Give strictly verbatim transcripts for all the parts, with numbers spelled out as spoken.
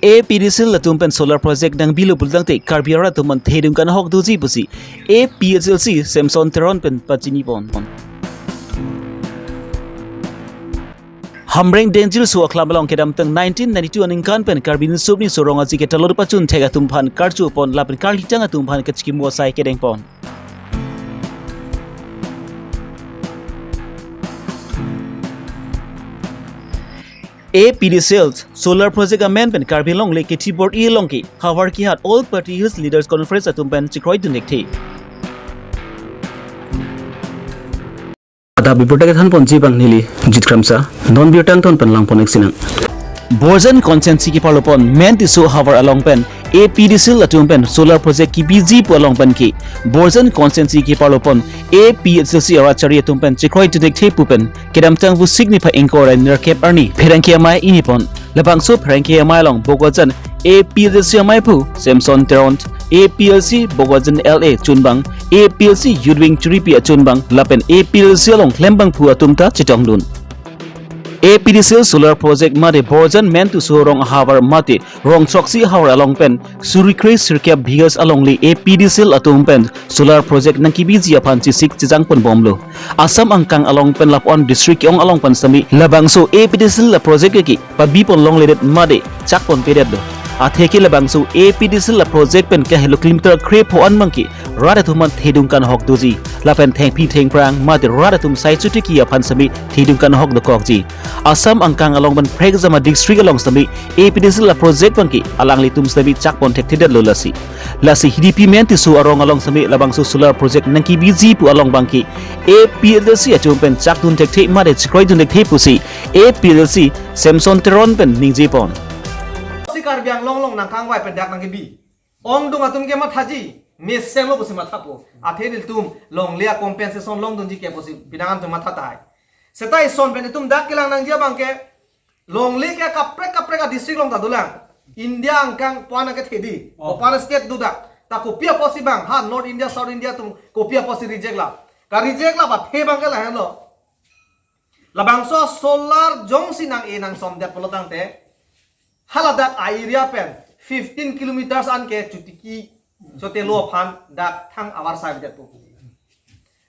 APDCL atum pen solar project nangbilo pulotangte Karbi arat atum aphan thedung kanghok doji pusi APHLC Samson Teron pen pachini pon. Hamren Dengjir Sokhlam along kedamtang nineteen ninety-two aningkan pen Karbi Riso Nimso Rong Aje Ketalon pachun thek atum aphan karcho pon lapen karlitang atum aphan kachikimo asai kedeng pon. APDCL solar project amen pen Karbi Anglong le kethi bor-i along ke Howraghat All Party Hills Leaders Conference atum pen chekroidun thekthe. Adap birta kethan ponji abang neli Jit Kramsa, non birta angton pen lang pon-ik sinang. Borjan constituency keparlo pon Men Tisso havar along pen APDCL atum pen solar project kebiji pu along pen ke Borjan constituency keparlo pon APHLC arat chari atum pen chekroidun thekthe pu pen kedamtang Vosik niphai ingkoi ra nerkep arni pherangke amei ingni pon. Labangso pherangke amei along Bokajan APHLC ameiphu Samson Teron, APHLC Bokajan LA chunbang, APHLC Youth Wing churipi achunbang lapen APHLC along klembangphu atum ta chetongdun. APDCL solar project mate Borjan Men Tisso rong ahavar mate rong throksi havar along pen suri kre sirkep bighas alongle APDCL atum pen solar project nangkebiji aphan chesik chejang ponbomlo. Assam angkang along pen lapu-an district ke-ong along pen sitame labangso APDCL project ke pabi pon longledet mate chak ponpedetlo. Atheke labangso APDCL project pen kahelo kilometer krepho an abang ke rat atum aphan thedung kanghok doji lapen thengpi thengphrang mate rat atum sai chotiki aphan sitame thedung kanghok dokokji. Assam angkang along pen phrekjama district along sitame APDCL project abang ke alanglitum sitame chak pon thekthedetlo lasi. Lasi hidipi Men Tisso arong along sitame labangso solar project nangkebiji pu along abang ke APHLC atum pen chakdun thekthe mate chekroidun thekthe pusi APHLC Samson Teron pen ningje pon. Si Karbi Anglong along nangkangvai pen dak nangkebi. Ongdung atum ke mathaji, mesenglo pusi mathapo. Athe nelitum longle a-compensation longdunji ke pusi pinangan atum matha tahai. Seta ison pen itum dak kelang nangji abang ke longle ke kaprek kaprek a-district along ta dolang. India angkang pu-an ke thedi. Oh. Pu-an state do dak. Ta kopi apotsi bang, ha North India, South India atum kopi apotsi reject la. Ka-reject la pathe abang ke lahenlo. Labangso solar jongsi nang-e nangsomdet pulotangte, haladak a-area pen fifteen kilometers an ke chotiki chotelo aphan dak thang avarsai avedetpo.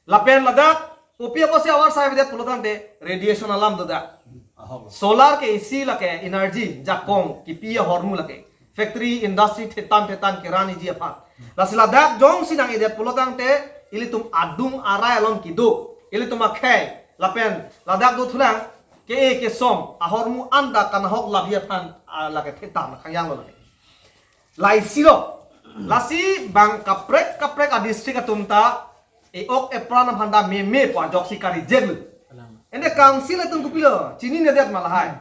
Lapen ladak kopi apotsi avarsai avedet pulotangte radiation alam do dak. Ahok. Solar ke isi lake energy jakong kipi ahormu lake. Factory, industry thetan thetan keran iji aphan. Lasi ladak jongsi nang-edet pulotangte ilitum adung arai along kedo. Ilitum akhei lapen ladak dothulang ke-e kesom ahormu anta kanghok labi aphan, ah, lake thetan khangjanglo lake. Laisilo. Lasi bang kaprek kaprek a-district atum ta e-ok epran aphan ta meme pu ajoksi ka-rejectlo. Ante council atum kopilo chininedet ma lahai.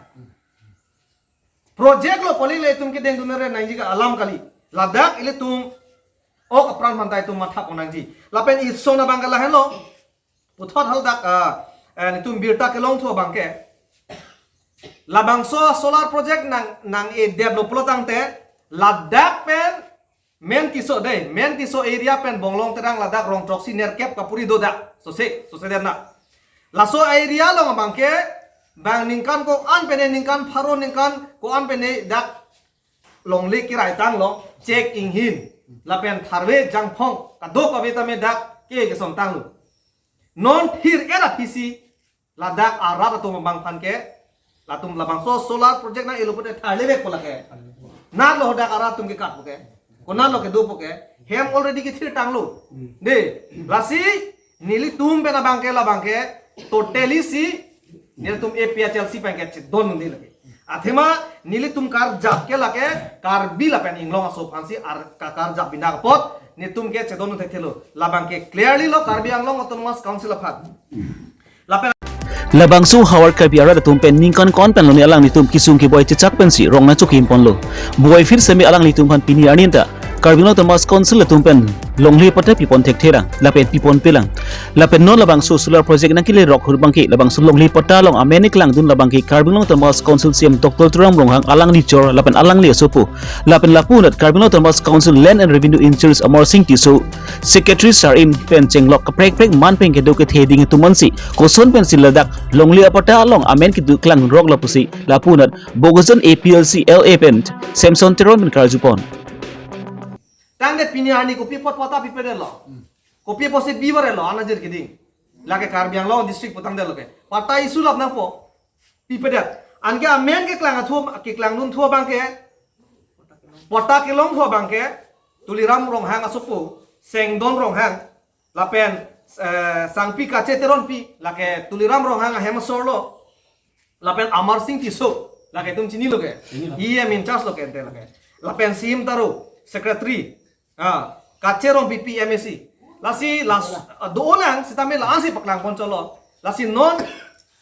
Project lo poli le itum kedengdun nangji ke alam kali. Ladak ilitum ok apran aphan ta itum matha pon nangji. Lapen ison abang ke lahenlo. Puthot haladak, ah, eh, nelitum birta kelongthu abang ke. Labangso solar project nang, nang-edetlo pulotangte ladak pen Men Tisso dei, Men Tisso area pen Bonglong Terang ladak rong throksi nerkep kapuri do dak. Sose, sose den na. Laso area along abang ke bang ningkan ko-an pen ne, ningkan pharo ningkan ko-an pen ne dak longle kirai tanglo, chek inghin lapen tharve jangphong kadokave tame dak ke kesom tanglo. Non phir era P C ladak arat atum abang aphan ke, latum labangso solar project nang-elo pute tharlevekpo lake. Natlo hadak arat atum ke katpo ke. Konatlo kedopo ke. Hem already kethir tanglo. De, lasi nelitum pen abang ke labang ke totally si nelitum A P H L C pen ke chedondunde lake. Athema nelitum karjap ke lake Karbi lapen inglong aso aphansi ar ka-, karjap bina apot nelitum ke chedondun thekthelo. Labang ke clearly lo Karbi Anglong Autonomous Council aphan. Lapen labangso havar Karbi arat atum pen ningkan ko-an pen lone alanglitum kesung keboi chechak pensi rong nangchokim ponlo. Buai phir seme alanglitum aphan pini arni anta Karbi Anglong Autonomous Council atum pen longle patta pipon thekthe lang, lapen pipon pe lang. Lapen non labangso solar project nangkele rok hur abangke labangso longle patta along amen keklangdun labangke Karbi Anglong Autonomous Council C E M Doctor Tuliram Ronghang alangli chor lapen alangli asopo. Lapen lapu anat Karbi Anglong Autonomous Council Land and Revenue in-charge Amar Singh Tisso, Secretary Sar-im pen chenglok kaprek prek man pen kedo kethe ding atum ansi koson pensi ladak longle apatta along amen keduklang rok lapusi lapu anat Bokajan A P L C L A pen Samson Teron pen karjupon. Tangte pini arni kopi apot patta pipedetlo? Kopi apotsi bibarelo anajir keding? Lake Karbi Anglong district pu tangte lake patta issue lap nangpo, pipedet. Anke amen keklang athu, keklangdun thu abangke, patta kelong thu abangke Tuliram Ronghang asopo, Sengdon Ronghang, lapen eh, Sangpi Kache Teronpi, lake Tuliram Ronghang ahem asorlo, lapen Amar Singh Tisso, lake itum chinilo ke. Chinilo. E M in-charge lo ke ante lake. Lapen Sihim Taro, Secretary. Ah, Kache Rongpipi M A C. Lasi las, ah, do-onang sitame la-ansi paklangpon cholo. Lasi non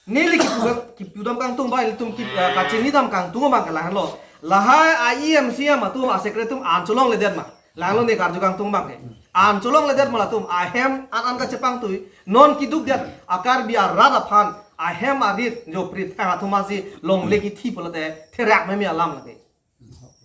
neli kipu, kipudam kangtung abang, ilitum kip, ah, kachinidam kangtung abangke lahenlo. Lahai a E M C M atum, a secretary atum an cholongledet ma? Lahenlo ne karju kangtung abangke. An cholongledet ma latum, ahem an an kachepangtui. Non keduk det a-Karbi arat aphan ahem arit jo prithang atum ansi longle kethi pulote therak meme alam lake.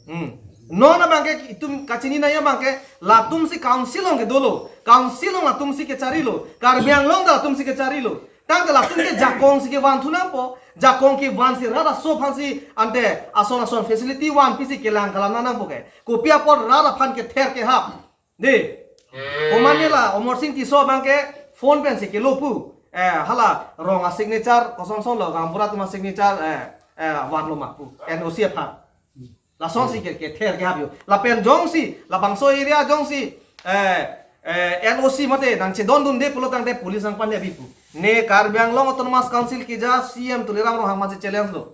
Hmm. Non abangke itum kachini nangji abangke latumsi council along kedolo, council along latumsi kecharilo, Karbi Anglong ta latumsi kecharilo. Tangte latum ke jakongsi kevan thu nangpo, jakong kevansi rat aso aphansi ante ason ason facility vanpisi kelang kalang nangpo ke. Kopi apot rat aphan kether kehap. Dei. Komatne la Amar Singh Tisso abangke phone pensi kelo pu. Eh, hala rong a-signature, kosonson lo, gaonbura atum a-signature, eh, eh, vanlo ma pu. N O C aphan. Lasonsi ke, kether kehap jo. Lapen jongsi, labangso area jongsi, eh, eh, N O C mate nangchedondunde pulo tangte police nangpanyabi pu. Ne Karbi Anglong Autonomous Council keja C E M Tuliram Ronghang mansi challenge lo.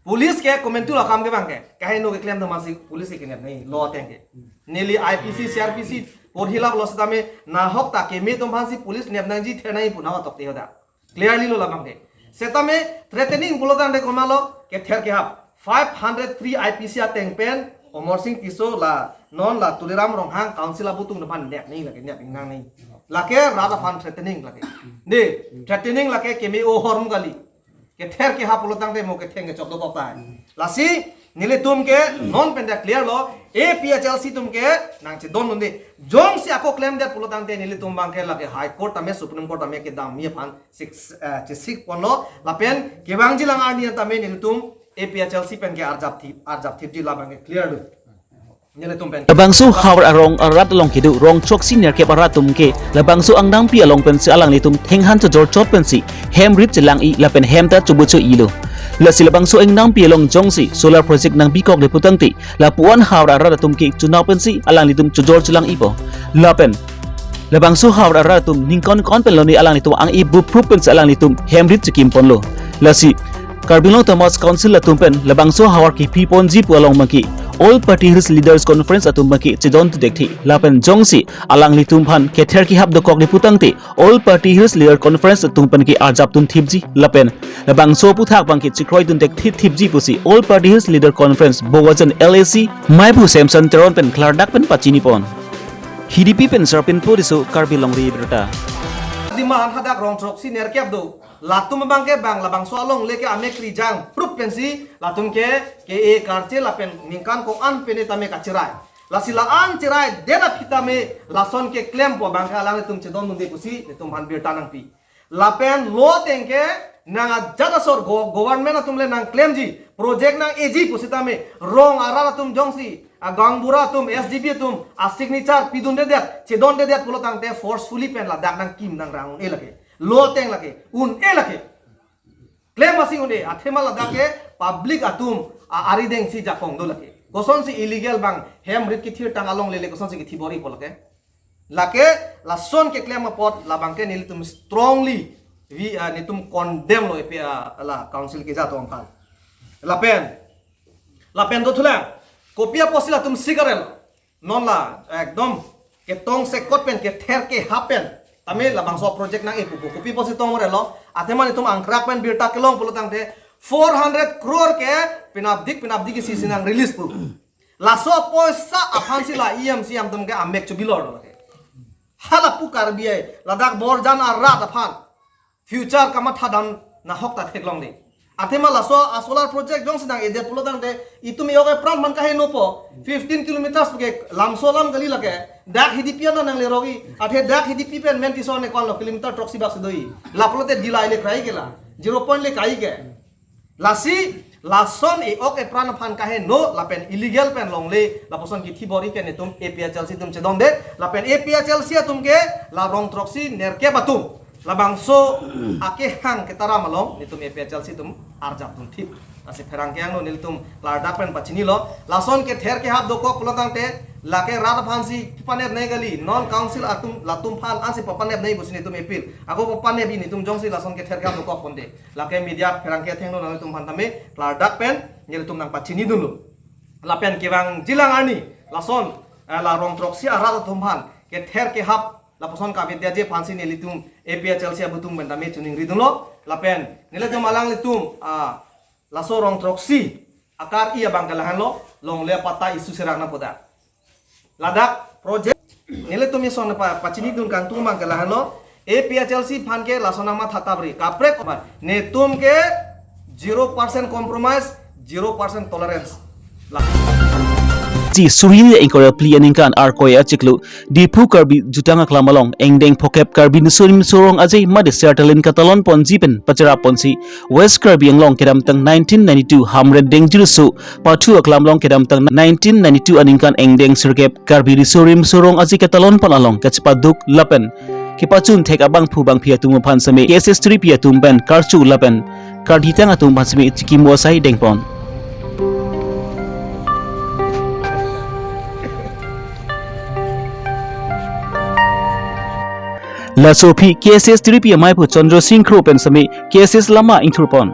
Police ke komantu akam ke abangke, kaheno keklem do mansi police ke nep nangji, law ateng ke. Neli I P C, C R P C porhilap lo sitame nahok ta keme atum aphansi police nep nangji, ther nangji pu nangtok te hoda. Clearly lo labangke. Setame threatening pulo tangte komatlo, kether kehap. Five hundred three I P C ateng pen Amar Singh Tisso la non la Tuliram Ronghang council abutung depan nep nangji lake, nep nang nangji. Lake rat aphan threatening lake. Dei, threatening lake keme-o ahormu kali. Kether kehap pulo tangte mo ketheng kechok dokok tai. Lasi nelitum ke non pen ta clear lo, A P H L C atum ke nangchedondunde. Jongsi ako klemdet pulo tangte nelitum abangke lake High Court tame Supreme Court tame kedam mi aphan sik, eh, chesik ponlo lapen kevangjilang arni tame nelitum A P H L C pen ke arjap thip, arjap thipji labangke clear lo. Nelitum pen. Labangso havar arong arat along kedo rong choksi nerkep arat atum ke labangso angnampi along pensi alanglitum thenghan chojor chot pensi hem rit chelang-i lapen hem ta chobu cho-ilo. Lasi labangso angnampi along jongsi solar project nangpikokle putangte lapu-an havar arat atum ke chunao pensi alanglitum chojor chelang-ipo. Lapen labangso havar arat atum ningkon kon pen lone alanglitum ang-i buprup pensi alanglitum hem rit chekim ponlo. Lasi Karbi Anglong Autonomous Council atum pen labangso havar kepi ponji pu along abangke All Party Hills Leaders Conference atum abangke chedon tudekthe. Lapen jongsi alanglitum aphan kether kehap dokokle putangte All Party Hills Leader Conference atum pen ke arjap dun thipji. Lapen labangso aphuthak abangke chekroidun dek thip thipji pusi All Party Hills Leader Conference Bokajan L A C maiphu Samson Teron pen klardak pen pachini pon. Hidipi pen Sarpin Poriso, Karbi Longri Abirta. Dima an hadak rong choksi nerkep do. Latum abangke bang labangso alongle ke amek rijang prup pensi latum ke ke-e karche lapen ningkan ko-an pen tame kacherai. Lasi la-an cherai det aphi tame lason keklempo abangke alanglitum chedondunde pusi nelitum aphan birta nangpi. Lapen law ateng ke nang ajat asor go-, government atum le nangklemji, project nang-eji pusitame rong arat atum jongsi, a gaonbura atum, S D B atum a-signature pidundedet, chedondedet pulo tangte forcefully pen ladak nangkim nangrang un-e lake. Law ateng lake, un-e lake. Klem masi un-e, athema ladak ke public atum a-, arideng si jakong do lake. Kosonsi illegal bang hem rit kethirtang alongle le kosonsi kethi bor-ipo lake. Lake lason keklem apot labangke nelitum strongly, we, uh, nelitum condemn lo ipi, uh, la council keja atum aphan. Lapen, lapen dothulang, kopi apotsi latum sigarel, non la ekdom ketong sekot pen kether kehap pen tame labangso project nang-e pupo. Kopi apotsi tong relo, athema nelitum angkrak pen birta kelong pulo tangte four hundred crore ke penapdik penapdik isi si nang-release pu. Laso apoisa aphansi la E M C M atum ke amek chobilor do lake. Hala pu Karbi ai ladak Borjan arat aphan future kamathadam nahok ta theklongle. Athema laso a solar project jongsi nang-edet pulo tangte itum e-ok epran aphan kahenopo. Fifteen kilometers ke lamso alam kali lake. Dak Hidipi an nangle rogi. Athe dak Hidipi pen Mentiso ne ko-an lo kilometer throksi bak si do-i. Lapulote Dillai le krai ke la. Zero point le kai ke. Lasi, lason e-ok epran aphan kaheno, lapen illegal pen longle, lapuson kithi bor-i ke netum A P H L C atum chedonde, lapen A P H L C atum ke, la rong throksi nerkep atum. Labangso akehang ketaram along, netum A P H L C atum arjap dun thip. Lasi pherangke angno nelitum klardak pen pachinilo. Lason kether kehap dokok pulo tangte, lake rat aphansi panepnei kali, non council atum, latum aphan ansi papanepnei pusi netum appeal. Ako papanep-i netum jongsi lason kether kehap dokok ponte. Lake media pherangke athengno nanglitum aphan tame klardak pen nelitum nangpachini dunlo. Lapen kevangjilang arni lason, eh, la rong throksi arat atum aphan kether kehap lapuson kavedetji aphansi nelitum A P H L C abutung pen tame choningri dunlo. Lapen nelitum alanglitum, ah, laso rong throksi akar-i abang ke lahenlo, longle apatta issue serak nangpo dak. Ladak project nelitum ison pa, pachini dun kangtung abang ke lahenlo, A P H L C aphan ke lason nangmatha tapri, kaprek oman, netum ke zero percent compromise, zero percent tolerance. La- Ji suri hini ingkoi ra phli aningkan Arkoi achiklo Diphu Karbi Jutang Aklam along engdeng phokep Karbi Riso Nimso Rong Aje mate Sertalin katalon ponji pen pachara ponsi West Karbi Anglong kedamtang nineteen ninety-two Hamren Dengjirso pathu aklam along kedamtang nineteen ninety-two aningkan engdeng sirkep Karbi Riso Nimso Rong Aje katalon pon along kachepaduk lapen kepachun thek abangphu bangphi atum aphan seme K S S three P atum pen karchu lapen karlitang atum aphan seme chikimo asai dengpon. Laso aphi K S S three P amaiphu Chandra Singh Kro pen seme K S S lama ingthurpon.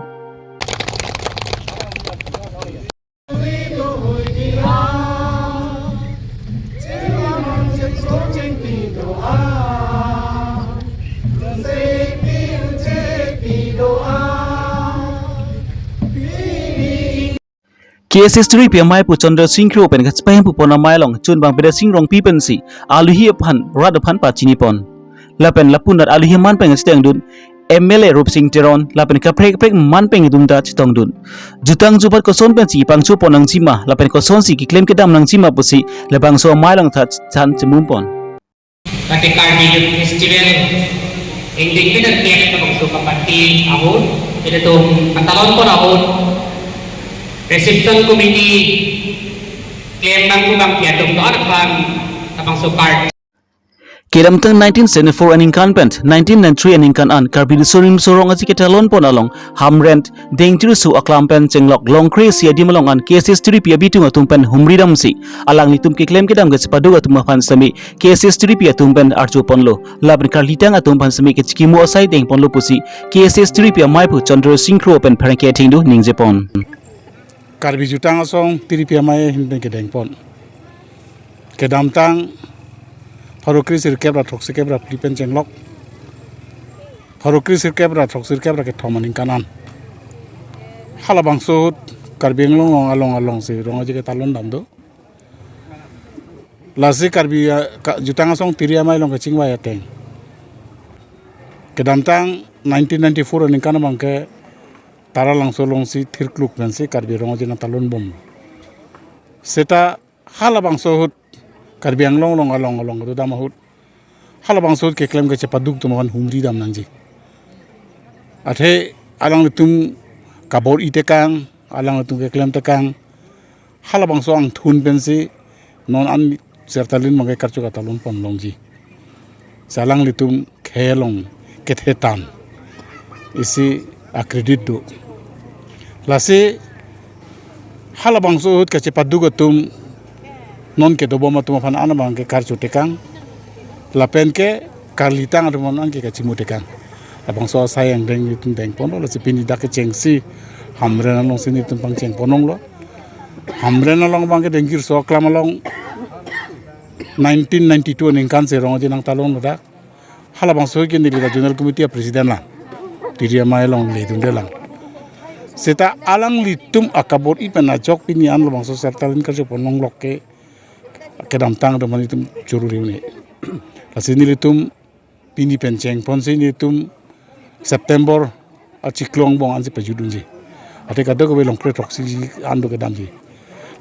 K S S three P amaiphu Chandra Singh Kro pen kachepahemphu pon amei along chunbang Bidya Sing Rongpi pensi aluhi aphan rat aphan pachini pon. Lapen lapu-an aluhi aman pen chetongdun M L A Rupsing Teron lapen kaprek kaprek aman pen kedun ta chetongdun. Jutang jubat koson pensi pangcho pon nangjima lapen kosonsi keklem kedam nangjima pusi labangso amei along ta chan chemum pon. Kate Karbi Youth Festival ingdeng kederkep labangso kapati ahut, ilitum katalon pon ahut, reception committee klem nangkubang pi atum do-an aphan labangso card. Kedamtang nineteen seventy-four aningkan pen nineteen ninety-three aningkan an Karbi Riso Nimso Rong Aje ketalon pon along Hamren Dengjirso aklam pen chenglok Longkre isi adim along an K S S three P abitung atum pen humri damsi alanglitum keklem kedam kachepaduk atum aphan seme K S S three P atum pen archo ponlo lapen karlitang atum aphan seme kechikimo asai dengponlo pusi K S S three P amaiphu Chandra Singh Kro pen pherangke athengno ningje pon. Karbi Jutang Asong three P amei ahin pen kedengpon. Kedamtang pharo kre sirkep ra throksi kep ra phli pen chenglok pharo kre sirkep ra throksi kep ra kethom aningkan an halabangso ahut Karbi Anglong along alongsi rong aje ketalon dam do. Lasi Karbi, ah, ka-, Jutang Asong three amei along kachingvai ateng. Kedamtang nineteen ninety-four aningkan abangke Taralangso alongsi thirkluk pensi Karbi rong aje nangtalon bom. Seta halabangso ahut Karbi Anglong along along along kedodam ahut halabangso ahut keklem kachepaduk atum aphan humri dam nangji. Athe alanglitum kabor-i tekang, alanglitum keklem tekang, halabangso angthun pensi non an Sertalin abangke karchu katalon pon longji. Si alanglitum khei along kethe tan isi a-credit do. Lasi halabangso ahut kachepaduk atum non kedobom atum aphan an abangke karchu tekang. Lapen ke karlitang atum aphan an ke kachimu tekang. Labangso asai angdeng nelitum dengponlo, lasi pini dak kechengsi Hamren alongsi nelitum pangcheng pon longlo. Hamren along abangke Dengjirso aklam along nineteen ninety-two aningkan si rong aje nangtalonlo dak. Halabangso ke neli la Zonal Committee a-President lang. Tiri amei along ledunde lang. Seta alanglitum akabor-i pen ajok pini an labangso Sertalin karchu pon longlok ke kedamtang atum aphan itum churu riu ne. Lasi nelitum pini pen chengponsi nelitum September achiklo angbong ansi pajut unji. Athe kadokave longkre throksi an do kedamji.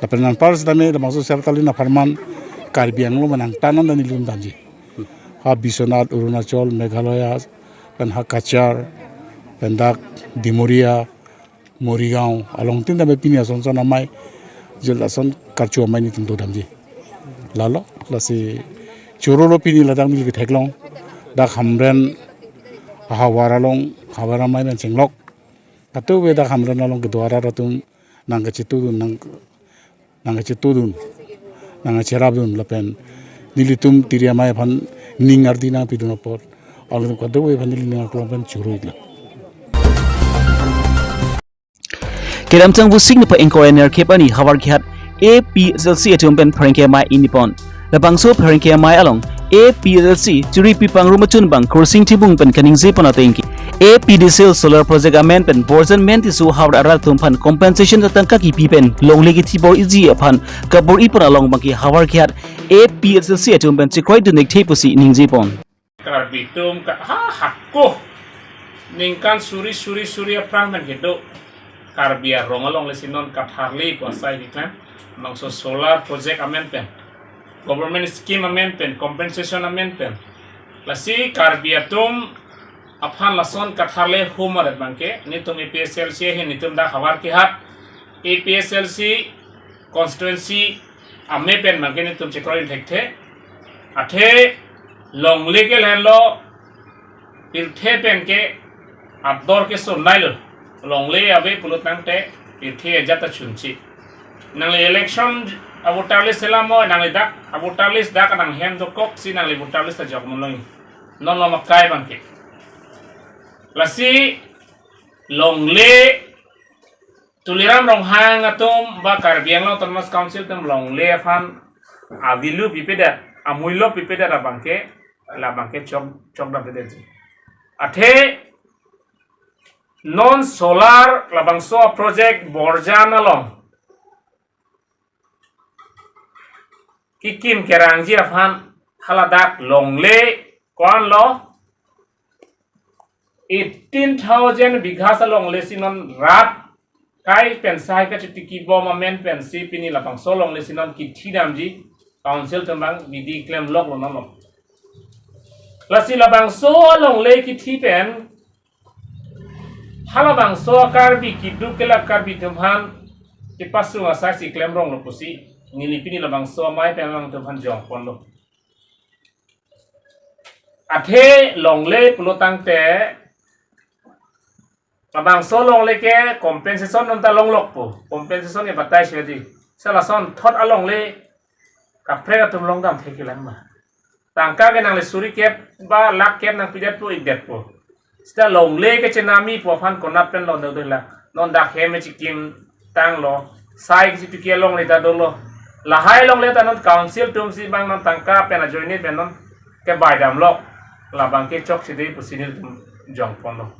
Lapen anpar sitame labangso Sertalin apharman Karbi Anglong manang tanan dan nelitum damji. Ha Biswanath, Arunachal, Meghalaya, pen ha Cachar, pen dak Dimoria, Morigaon along tin dame pini ason son amei, jil ason karcho amei nelitum dodamji. Lalo, lasi choro lo pini ladak neli ketheklong. Dak Hamren ahavar along, havar amei pen chenglok. Kadokave dak Hamren along kedo arat atum nangkachetudun, nang, nangkachetudun, nangkacherapdun lapen nelitum tiri amei aphan ning ardi nangpidun apot, alangtum kadokave aphan neli ning aklong pen choro iklo. Kedamtang Vosik niphai ingkoi ra nerkep arni Howraghat A P H L C atum pen pherangke amei ingni pon. Labangso pherangke amei along A P H L C chiri pipang rum achun abang Kursing Timung pen kaningje pon ateng ke A P D C L solar project amen pen Borjan Menti su havar arat atum aphan compensation atangka kipi pen longle kithi bor-iji aphan kabor-i pon along abangke Howraghat A P H L C atum pen chekroidun thekthe pusi ningje pon. Karbi atum ka ha hako ningkan suri suri suri aphrang pen kedo Karbi arong along lesi non katharle pu asai keklem. Bangso solar project amen pen, government scheme amen pen, compensation amen pen. Lasi Karbi atum aphan lason katharle humar abangke nelitum A P H L C ahin nelitum dak Howraghat A P H L C constituency amei pen abangke nelitum chekroi thekthe. Athe longle ke lahenlo, pirthe pen ke ador ke son lailo. Longle ave pulo tangte pirthe ajat ta chunche. Nangli election a voter list selam mo, nangli dak a voter list dak nanghem dokoksi nangli voter list ajok molong. Non lo makai abangke. Lasi longle Tuliram Ronghang atum ba Karbi Anglong Autonomous Council atum longle aphan a-value pipedet, amullo pipedet abangke, labangke chok, chokdam pedetji. Athe non solar labangso project Borjan along kikim kerangji aphan haladak longle ko-an lo, eighteen thousand bighas along lesi non rat kai pen sai kachitiki bom amen pensi pini labangso along lesi non kithi damji, council atum abang bidi klemlok lo non lo. Lasi labangso alongle kithi pen halabangso Karbi kiduk kelak Karbi atum aphan kepasung asai si klemrong lo pusi neli pini labangso amei pen alangtum aphan jongpon lo. Athe longle pulo tangte labangso longle ke compensation non ta longlokpo, compensation ke batai sedi. Sa lason thot alongle kaprek atum longdam thekilang ma. Tangka ke nangli suri kep ba lakh kep nangpidetpo ikdetpo. Seta longle ke chenami pu aphan konat pen lo dodela. Non dak hem chikim tanglo. Sai kisi tukia longle ta dolo. Lahai longle ta non council atum si abang non tangka pen ajoine pen non kebai damlo. Labangke chokche dei pusi nelitum jongponlo.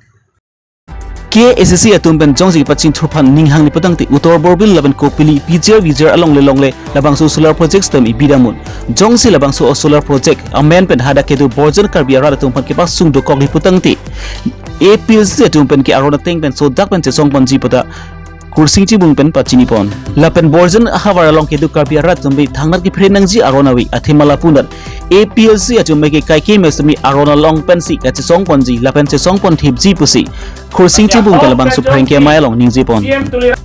K A A C C atum pen jongsi pachingthur aphan ning hangni putangte Uttor Borbil lapen Kopili P G R V G R alongle longle labangso solar project stem ibi damun. Jongsi labangso solar project amen pen hadak kedo Borjan Karbi arat atum aphan kepasung dokokli putangte A P H L C atum pen ke aron ateng pen sodak pen chesong ponji puta Kursing Timung pen pachini pon. Lapen Borjan ahavar along kedo Karbi arat atum pen thangnat kephere nangji aron ave athema lapu-an A P H L C atum ke kaike mesemi aron along pensi kachesong ponji lapen chesong pon thipji pusi Kursing Timung pen labangso pherangke amei along ningje pon. C M Tuliram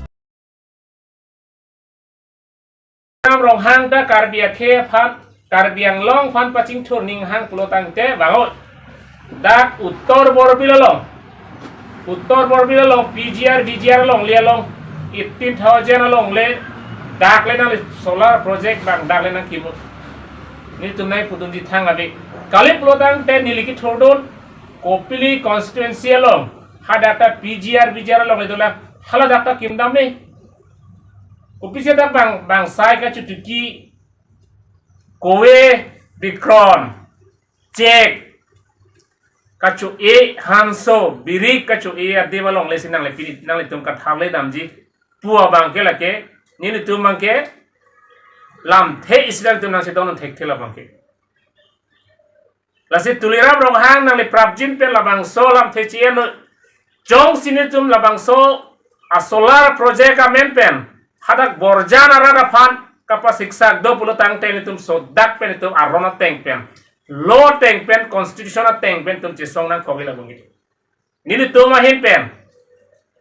Ronghang ta Karbi akhei aphan, Karbi Anglong aphan pachingthur ning hang pulo tangte bangot. Dak Uttor Borbil along, Uttor Borbil along, P G R, V G R alongle along, eighteen thousand alongle, dak le nangli solar project abang dak le nangkimut. Nelitum nangpudunji thang ave. Kali pulo tangte neli kethurdun, Kopili constituency along, hadak ta P G R, V G R alongle dolang, haladak ta kimdam me. Kopisi dak bang, bang sai kachutuki, kove, bikron, chek, kacho-e, hanso, birik kacho-e adim alongle si nangli pini, nanglitum katharle damji pu abangke lake, nelitum abangke, lamthe isi nangtum nangchedondun thekthe labangke. Lasi Tuliram Ronghang nangli prapjin pen labangso lamthe chi-en lo. Jongsi nelitum labangso a solar project amen pen hadak Borjan arat aphan kapasiksak do pulo tangte nelitum sodak pen nelitum aron ateng pen, law ateng pen, constitution ateng pen nelitum chesong nangkok-ik labang itu. Nelitum ahin pen,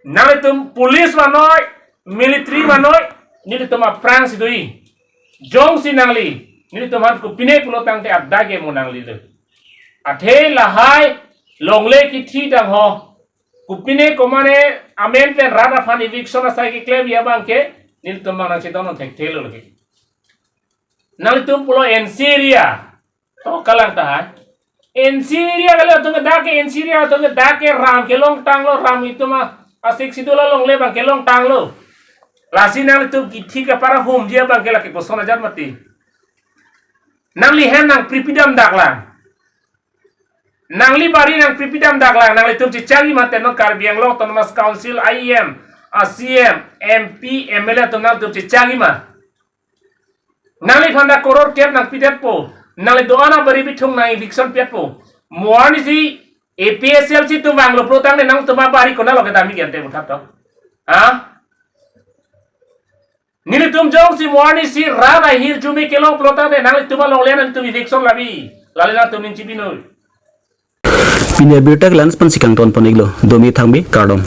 nanglitum police vanoi, military vanoi, nelitum aphrang si do-ik. Jongsi nangli nelitum aphan kopine pulo tangte adak ke mo nangli lo. Athe lahai longle kithi tang ho, kopine komane amen pen rat aphan eviction asai keklem abang ke nelitum abang nangchedon thekthe lo lagi. Nanglitum pulo N C area, to kalang tahai. N C area kali atum ke dak ke, N C area atum ke dak ke ram kelong tanglo, ram itum a, a-Sixth Schedule alongle abang kelong tanglo. Lasi nanglitum kithi kaparahumji abang ke lake koson ajat mati. Nangli hem nangpripidam daklang. Nangli bari nangpripidam daklang. Nanglitum chechak-ik ma te non Karbi Anglong Autonomous Council I E M, a C E M, M P, M L A atum nangtum chechak-ik ma. Nangliphan dak koror kep nangpidetpo. Nangli do-an abari bithung nang eviction pietpo. Mo arnisi A P H L C atum vanglo pulo tangte nangtum abari konat lo kedam-ik ante muthat to. Ha? Nelitum jongsi mo arnisi rat ahirjume kelong pulo tangte nanglitum alongle nangtum eviction labi. Lale nangtum ning chibinoi. Pini abirta ke la-an pensi kangton pon-iklo. Domi thangbi kardom.